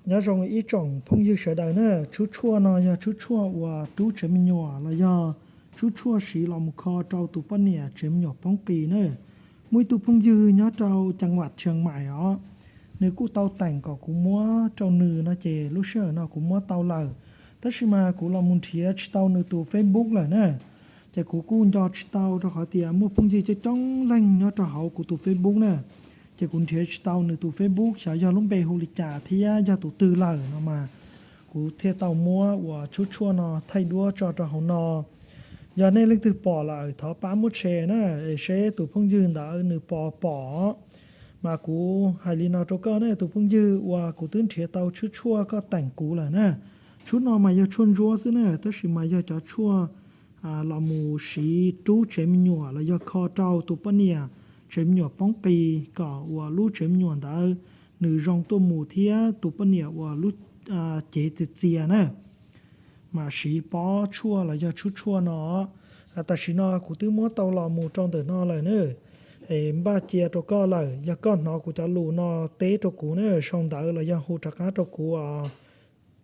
Nyob zoo ib tsoom phooj ywg sawv daws na, tshuab tshuaj no yog tshuab tshuaj uas rub tsev me nyuam los yog tshuab tshuaj siv los mus kho rau tus poj niam tsev me nyuam poob qis na. Muaj ib tug phooj ywg nyob rau ceev vam Tsheej Maim os, nws kuj tau teem kom kuv muab rau nws no ces lub sij hawm no kuv muab tau lawm, tab sis mas kuv los mus nrhiav tsis tau nws tus Facebook lawm na. Ces kuv kuj nco tsis tau rau qhov tias muaj phooj ywg coob coob leej nyob rau hauv kuv tus Facebook na. Ces kuv nrhiav tsis tau nws tus Facebook xyov yog lub npe hu li cas thiab yog tus twg lawm no mas kuv thiaj tau muab uas tshuab tshuaj no thaij duab tso rau hauv no. Yog nej leej twg pom lawm thov pab muab share na, es seb tus phooj ywg ntawd nws puas pom. Mas kuv hais li no rau koj ne, tus phooj ywg uas kuv twb nrhiav tau tshuab tshuaj koj teem kuv lawm na. Tshuab no mas yog tshuaj ntsuab xwb na, tab sis mas yog cov tshuaj los mus siv rub tsev me nyuam los yog kho rau tus poj niam tsev me nyuam poob qis kom uas lub tsev me nyuam ntawd nws zoo tuaj mus thiab tus poj niam uas lub cev txias txias na. Mas siv pob tshuaj los yog tshuab tshuaj no. Tam sim no kuv twb muab tau los mus rau ntawm no lawm na. Es npaj cia rau koj lawm, yog koj hnov kuv cov lus no teb rau kuv na, sau ntawv los yog hu rov qab rau kuv os.